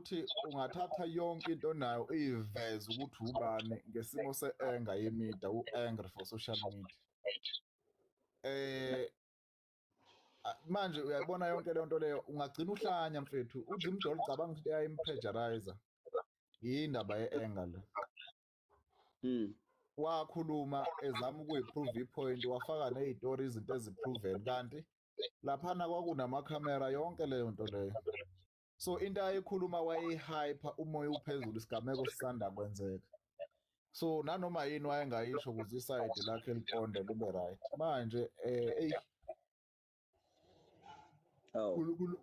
ukuthi ungathatha yonke into onayo uyiveze ukuthi ubani ngesimo se-anger ye-media, u-angry for social media. Eh manje uyayibona yonke leyo nto leyo, ungagcina uhlanya mfethu. UZimdollar cabanga ukuthi eyayimpressurize indaba ye-anger le. Wakhuluma ezama ukuyiprove ipoint, wafaka nezitori, izinto eziproven, kanti laphana kwakunamakhamera yonke leyo nto leyo. So into ayikhuluma wayeyihyper, umoya uphezulu, isigameko sisanda kwenzeka. So nanoma yini wayengayisho ukuze isayidi lakhe liqonde libe right. Manje eyi kulunge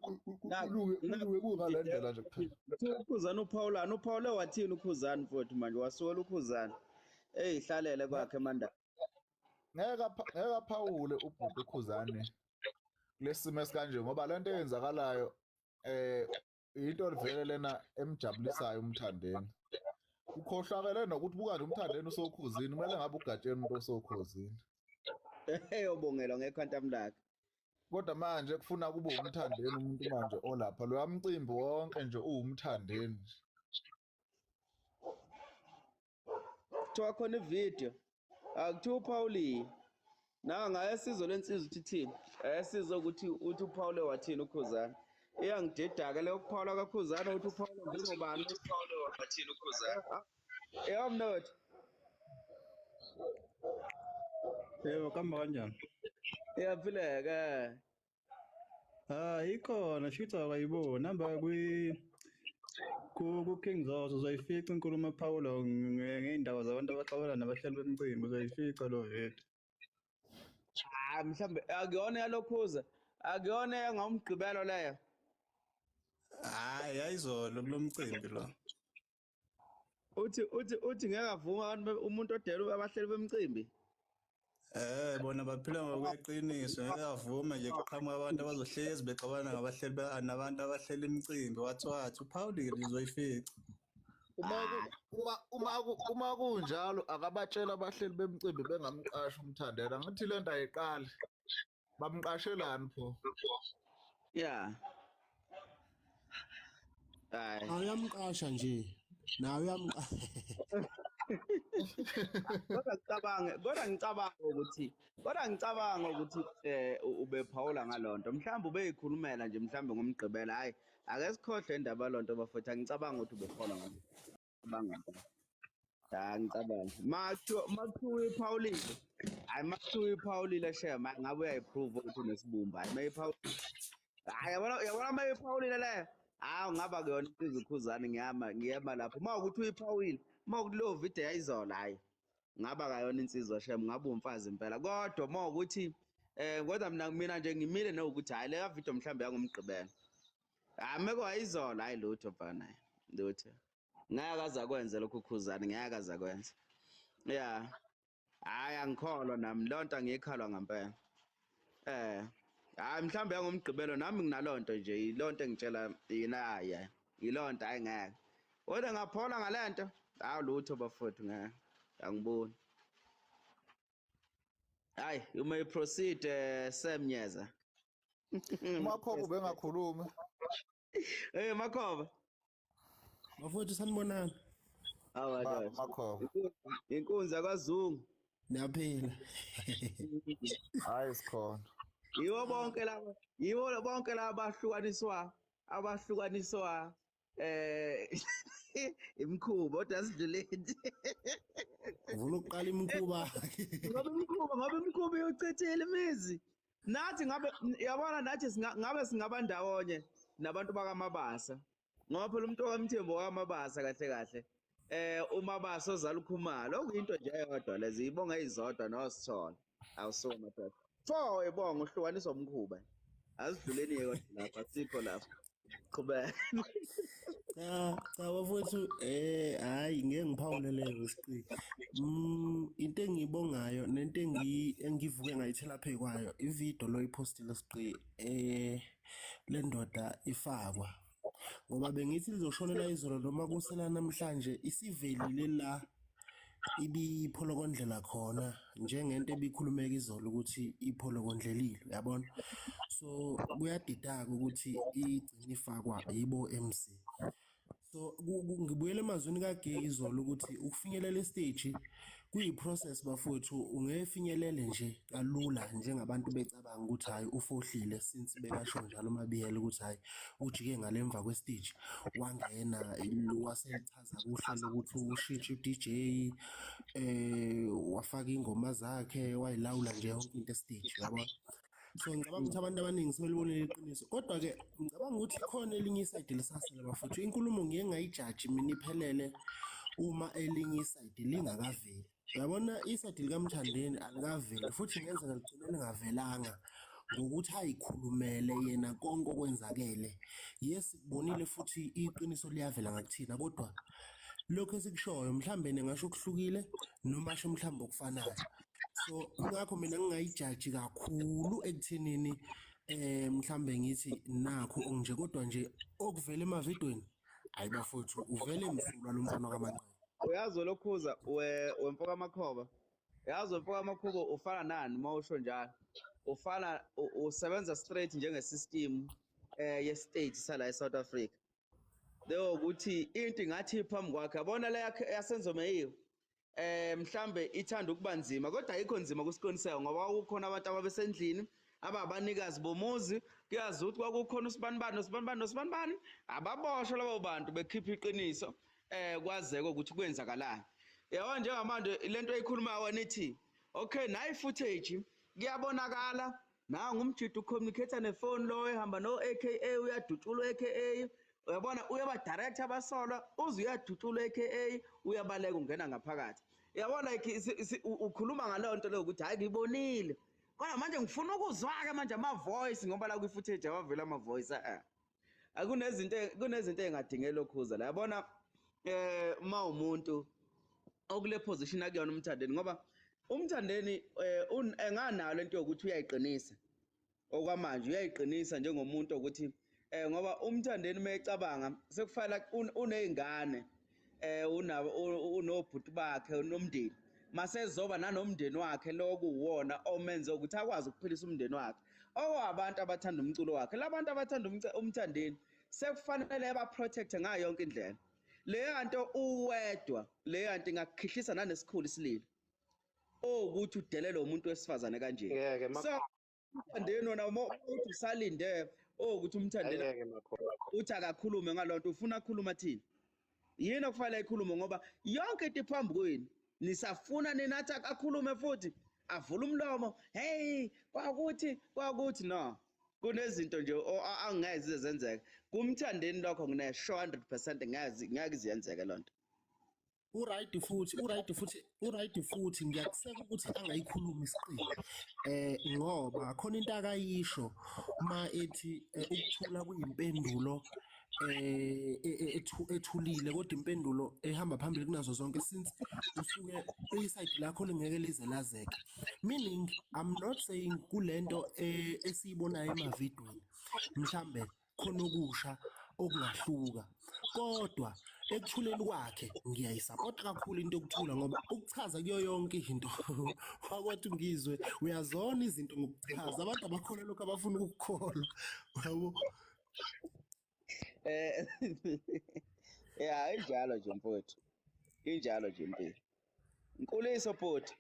kungale ndlela nje kuphela. Ukhuzani uPaulana, uPaul wathini ukhuzani futhi manje wasukela ukhuzani. Eyihlalele kwakhe manda. Ngeke aphawule ubhuti ukhuzani kulesimo esikanje, ngoba lento eyenzakalayo into vele lena emjabulisayo uMthandeni. Ukhohlakele nokuthi buka nje uMthandeni usokhuzini, kumele ngabe ugatsheni umuntu osokhuzini. Eyobongelwa ngequantum lakhe. Kodwa manje kufuna kube uMthandeni umuntu manje olapha lo mcimbi wonke nje uwumthandeni nje. Kuthiwa khona ivideo, akuthiwa uPauli nanga ayasizwe lensizwa uthi thini, ayasizwe ukuthi uthi uPaul wathini ukhuzana. Iyangidida ke leyo kuphawula kakhuzana ukuthi uPaul njengobani uPaul wathini ukhuzana. Yebo mnotho. Yebo, kamba kanjani? Iyaphileka. Ah, ikhona shitha akayiboni. Hamba kwi ku King Zoso uzoyifica inkulumo ephawula ngeindaba zabantu abaxabana nabahleli bemcimbi, uzoyifica lo video. Ah, mhlambe akuyona yalokhuza, akuyona yangomgqibelo leyo. Hayi, ayizolo kulomcimbi lo. Uthi uthi uthi ngeke avuma abantu umuntu odela abahleli bemcimbi. Bona baphila ngokweqiniso, ngeke avume nje kuqhamuka abantu abazohlezi bexabana ngabahleli nabantu abahlela imicimbi. Wathi wathi uphawulile uzoyifica. Uma kunjalo akabatshela abahleli bemcimbi bengamqashi uMthandeni. Ngithi lento ayiqali. Bamqashelani pho? Yeah. Hayi. Awuyamqasha nje. Nawe uyamqasha. Kodwa ngicabanga ukuthi ubephawula ngalonto. Mhlawumbe ubeyikhulumela nje mhlawumbe ngomgqibelo. Hayi, ake sikhohle indaba lonto bafowethu. Angicabanga ukuthi ubephawula ngalonto. Ngicabanga. Cha, ngicabanga. Makuthiwa iphawulile. Hayi, makuthiwa iphawulile shema, ngabe uyayiprove ukuthi unesibumba. Hayi, mayiphawulile. Hayi, yabona mayiphawulile leyo. Hawu, ngaba kuyona izikhuzane ngiyama lapho. Uma ukuthi uyiphawulile, uma ukuthi leyo video yayizolo, hayi. Ngaba kayona insizwa shem, ngabe umfazi impela. Kodwa uma ukuthi kodwa mina nje ngimile nokuthi hayi leyo video mhlambe yangomgqibelo. Hayi, meko ayizolo, hayi lutho mfana, lutho. Ngeke aze akwenze lokhu khuzane, ngeke aze akwenze. Yeah. Hayi, angikholwa nami lonto, angiyikhalwa ngempela. Hayi mhlambe yangomgqibelo nami nginalonto nje, ilonto engitshela yina, hayi ilonto, hayi ngeke. Kodwa ngaphola ngalento, hayi lutho bafowethu, ngeke. Angiboni. Hayi, you may proceed, Sam Nyeza. Makhoba bengakhulumi. Makhoba. Bafowethu sanibonani. Awa, Baba, Makhoba. Inkunzi yakwaZungu. Niyaphila. Hayi sikhona. Yibo bonke laba, yibo bonke laba abahlukaniswa imikhuba, kodwa sidluleni. Uvula ukuqala imikhuba. Ngoba imikhuba iyochithela imizi. Nathi ngabe yabona nathi ngabe singaba ndawonye nabantu bakaMabasa. Ngoba phela umuntu okaMthembu okaMabasa kahle kahle. uMabasa ozala uKhumalo, okuyinto nje eyodwa lezi, ibonga ezizodwa noSithole. Awusuka madoda. Four ibonga uhlukaniswa umkhuba. Azidluleni yodwa lapha, asikho lapha. Qhubeka. Cha, cha bafowethu, hayi ngeke ngiphawule leyo siqi. Into engiyibongayo nento engivuke ngayithela phe kwayo, ivideo lo ipostile siqi, le ndoda ifakwa. Ngoba bengithi lizoshonela izolo noma kusela namhlanje, isivelile la ibipholokondlela khona njengento ebikhulumeka izolo ukuthi ipholokondlelile, uyabona? So kuyadidaka ukuthi igcine ifakwa yibo MC. So ngibuyele emazwini kaGay izolo ukuthi ukufinyelela estage kuyi-process bafowethu, ungefinyelele nje kalula njengabantu becabanga ukuthi hhayi ufohlile, since bekasho njalo uMabiyela ukuthi hhayi ujike ngale emva kwestage wangena wasechaza kuhlelo ukuthi ushintshe u-DJ, wafaka iy'ngoma zakhe, wayilawula nje yonke into estage, yabona. So ngicabanga ukuthi abantu abaningi sebelibonile iqiniso, kodwa-ke ngicabanga ukuthi khona elinye isayidi lisasele bafowethu. Inkulumo ngiye ngayijaji mina iphelele uma elinye isayidi lingakaveli. Uyabona, isayidi likaMthandeni alikaveli, futhi ngenzeka ligcine lingavelanga ngokuthi ayikhulumele yena konke okwenzakele. Yes, kubonile futhi iqiniso liyavela ngakuthina, kodwa lokho esikushoyo mhlambe ningasho okuhlukile noma asho mhlambe okufanayo. So ingakho mina ngingayijaji kakhulu ekuthenini mhlambe ngithi nakho okunje, kodwa nje okuvela emavidweni hayi bafowethu, uvele msulwa lo mfana kaManqele. Uyazi lokhuza wemfoka Makhoba, yazi wemfoka Makhoba ufana nani uma usho njalo, ufana usebenza straight njenge-system ye-state sala e-South Africa. Leyo ukuthi into ingathi phambi kwakhe, yabona le yasenzo meyiwe mhlambe ithanda ukuba nzima, kodwa ayikho nzima kusiqiniseko ngoba kukhona abantu ababesendlini ababanikazi bomuzi, kuyazi ukuthi kwakukhona usibanibani nosibanibani nosibanibani, ababoshwa labo bantu bekhipha iqiniso, kwazeke ukuthi kwenzakalani. Yabo njengamanje lento eyikhulumayo wena ithi okay, nayi footage kuyabonakala, nangu umjidi ucommunicate nefoni lo ehamba no AKA, uyadutshula AKA, uyabona uyaba direct abasolwa, uze uyadutshula AKA, uyabaleka ungena ngaphakathi. Uyabona like ukhuluma ngaleyo nto leyo ukuthi hayi ngibonile, kodwa manje ngifuna ukuzwa-ke manje ama-voice, ngoba la kwi-footage awavela ama-voice. Kunezinto ey'ngadingeki lokhuza la, yabona. Uma umuntu okule position akuyona uMthandeni, ngoba uMthandeni enganalo into yokuthi uyayiqinisa okwamanje, uyayiqinisa njengomuntu ukuthi ngoba uMthandeni mayecabanga sekufanele uney'ngane, unobhuti bakhe, unomndeni, masezoba nanomndeni wakhe lo kuwona omenze ukuthi akwazi ukuphilisa umndeni wakhe, owabantu abathanda umculo wakhe. Labantu abathanda uMthandeni sekufanele ba-protect ngayo yonke indlela. Leya nto uwedwa, leya nto ingakukhihlisa nanesikhulu isililo owukuthi udelele umuntu wesifazane kanje. So uMthandeni wona uthi usalinde owukuthi uMthandeni uthi akakhulume ngalonto, ufuna akhuluma thini? Yini okufanele ayikhulume? Ngoba yonke into iphambi kwenu, nisafuna ninathi akhulume futhi avule umlomo, hey kwakuthi kwakuthi. No, kunezinto nje angeke zize zenzeke kuMthandeni, lokho ngine sure 100% ngeke ziyenzeke lonto. U-right futhi, u-right futhi, u-right futhi. Ngiyakuseka ukuthi angayikhulumi isiqili, ngoba khona into akayisho ma ethi ukuthula kuyimpendulo ethulile, kodwa impendulo ehamba phambili kunazo zonke, since usuke iside lakho lingeke lize lazeke. Meaning I'm not saying kulento esiyibonayo emavidweni mhlambe khona okusha okungahluka, kodwa ekuthuleni kwakhe ngiyayisapota kakhulu into yokuthula, ngoba ukuchaza kuyo yonke into wakwathi ngizwe uyazona izinto ngokuchaza, abantu abakholwa lokho abafuna ukukholwa, yabo. Yeah, injalo nje mfowethu, injalo nje impilo. Nkuliso bhuti.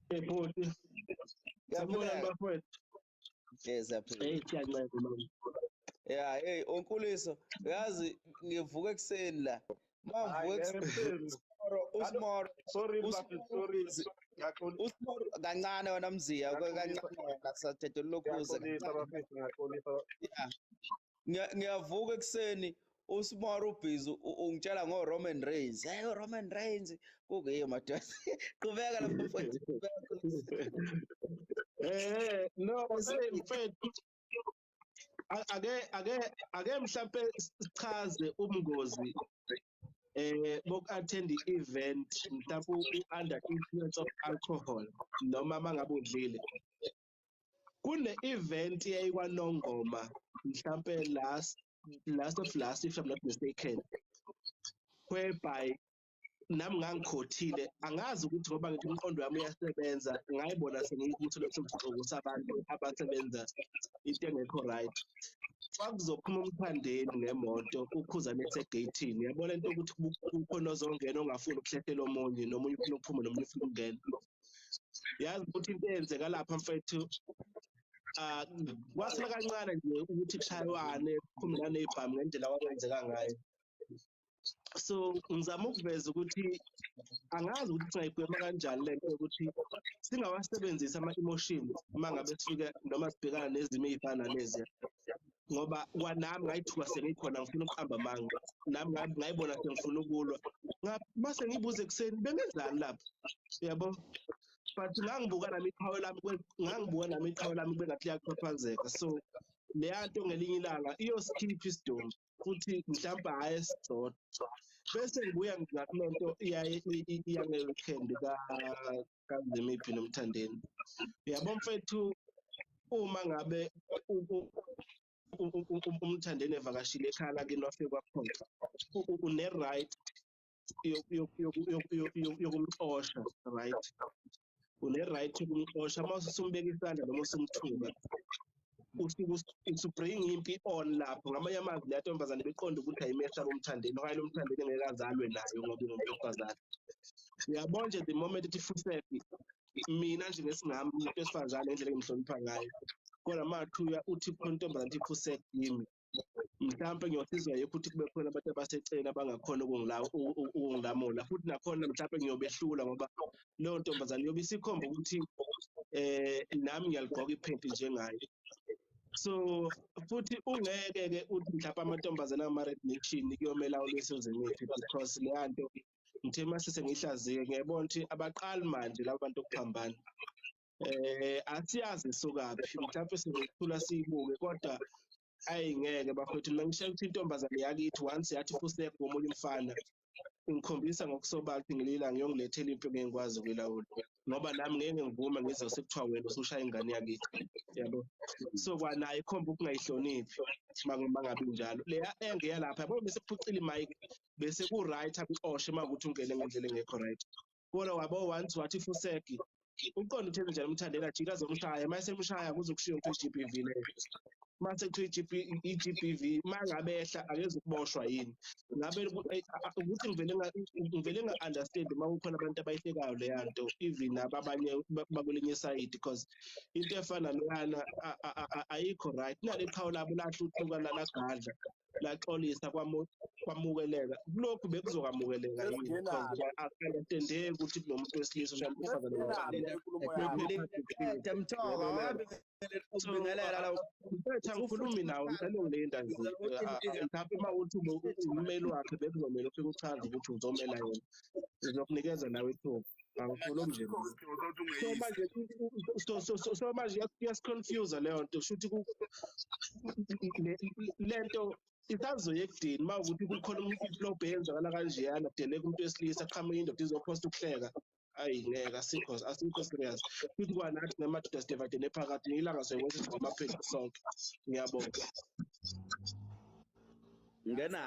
Hey bhuti. Sanibona bafowethu. Yes, siyaphila. Hey, siyanceda mama. Yeah, hey uNkuliso, uyazi ngivuka ekuseni la. Mangivuka ekuseni uSmoro, sorry bafethu, sorry. uSmoro kancane wena Mziya, kancane wena sathethe lokhuza. Yeah. Ngiyavuka ekuseni uSmoro ubhizi ungitshela ngo Roman Reigns. Hey Roman Reigns kukuyiyo madoda. Qhubeka lapho mfowethu. No, mfethu. Ake mhlambe sichaze ubungozi boku-attend i-event mhlawumbe u-under influence of alcohol noma mangabe udlile. Kune-event eyayikwaNongoma mhlambe last of last, if I'm not mistaken, whereby nami ngangikhothile, angazi ukuthi ngoba ngithi umqondo wami uyasebenza, ngayibona sengiyikuthi lokho sixuku sabantu abasebenza into engekho right. Kwakuzophuma uMthandeni ngemoto, uKhuzani esegeyithini. Yabona into yokuthi kukhona ozongena ongafuni ukuhlehlela omunye, nomunye ufuna ukuphuma, nomunye ufuna ukungena. Yazi ukuthi into eyenzeka lapha mfethu, kwasala kancane nje ukuthi kushaywane, kuphume naney'bhamu ngendlela kwakwenzeka ngayo. So ngizama ukuveza ukuthi angazi ukuthi singayigwema kanjani lento yokuthi singawasebenzisi ama-emotions uma ngabe sifika noma sibhekana nezimo ey'fana naleziya, ngoba kwanami ngayithuka sengikhona ngifuna ukuqamba amanga, nami ngayibona sengifuna ukulwa, mase ngibuze ekuseni bengenzani lapho, uyabo. But ngangibuka nami iqhawe lami, kube ngathi liyaqhaphazeka. So leya nto ngelinye ilanga iyosikhipha isidumbu futhi mhlawumbe hhayi esisodwa. Bese ngibuya ngakule nto iyange-weekend kaZimiphi noMthandeni. Uyabo mfethu, uma ngabe uMthandeni evakashile ekhaya lakini wafike kwaphoxa, une-right yokumxosha, right? Une-right yokumxosha. Uma usumbeka isandla noma usumthuka, usubring impi on lapho. Ngamanye amazwi leya ntombazane beqonda ukuthi ayimesaba uMthandeni, okanye lo Mthandeni engeke azalwe nayo ngoba ingumuntu wesifazane. Uyabona nje the moment ethi fusefi, mina nje ngesingami umuntu wesifazane ngendlela engimhlonipha ngayo, kodwa mathuya uthi khona intombazane ethi fusefi kimi, mhlawumpe ngiyosizwa yikho ukuthi kube khona abantu abaseceleni abangakhona ukungilamula, futhi nakhona mhlawumpe ngiyobehlula ngoba leyo ntombazane iyobe isikhomba ukuthi nami ngiyaligqoka iphenti njengayo. So futhi ungeke-ke uthi mhlawumpe amantombazane angama-Red Nation kuyomele awulwise uZimiphi, because leya nto ngithe mase sengiyihlaziye ngiyayibona ukuthi abaqali manje laba bantu okuphambana. Asiyazi isukaphi, mhlawumpe sizothula siyibuke, kodwa ayi ngeke bafowethu. Mina ngisho ukuthi intombazane yakithi once yathi fuseku ngomunye umfana, ingikhombisa ngokusobala ukuthi ngilila ngiyongilethela impi engeke ngikwazi ukuyilawula, ngoba nami ngeke ngivume ngizwe sekuthiwa wena usushaya ingane yakithi, yabo. So kwanayo ikhomba ukungayihloniphi mangabe njalo. Leya enge yalapha yabo bese kuphucile imic, bese ku-right akuxoshe uma kuthi ungene ngendlela engekho right. Kodwa wabo once wathi fuseki, uqonda uthe njani uMthandeni ajike azomshaya, uma esemshaya kuzokushiya ukuthi i-GBV leyo. Mase kuthiwa i-GBV uma ngabe ehla akezukuboshwa yini? Ngabe ukuthi ngivele nga-understand uma kukhona abantu abayihlekayo leya nto, even abanye bakwelinye isayidi, because into efana leyana ayikho right. Nale qhawe labo lahluthuka lagadla laxolisa kwamukeleka, kulokhu bekuzokwamukeleka yini? Because aku-understandeki ukuthi kunomuntu wesilisa oshaya umuntu wesifazane. Mfethu angikhulumi nawe, ngicela ungilinda nje. Mhlawumbe uma uthi ummeli wakhe bekuzomele ufike uchaze ukuthi uzomela yena, ngizokunikeza nawe ithuba. Angikhulumi nje. So manje iyasiconfuse leyo nto, kusho ukuthi le nto isazoya ekudeni uma ukuthi kukhona umlobho eyenzakala kanjeyana kudeleka umuntu wesilisa qhamuka indoda izophosta ukuhleka. Ayi ngeke, asikho serious. Futhi kwanathi namadoda sidevadene phakathi ilanga soyibona ukuthi ngamaphepha sonke. Ngiyabonga. Ngena.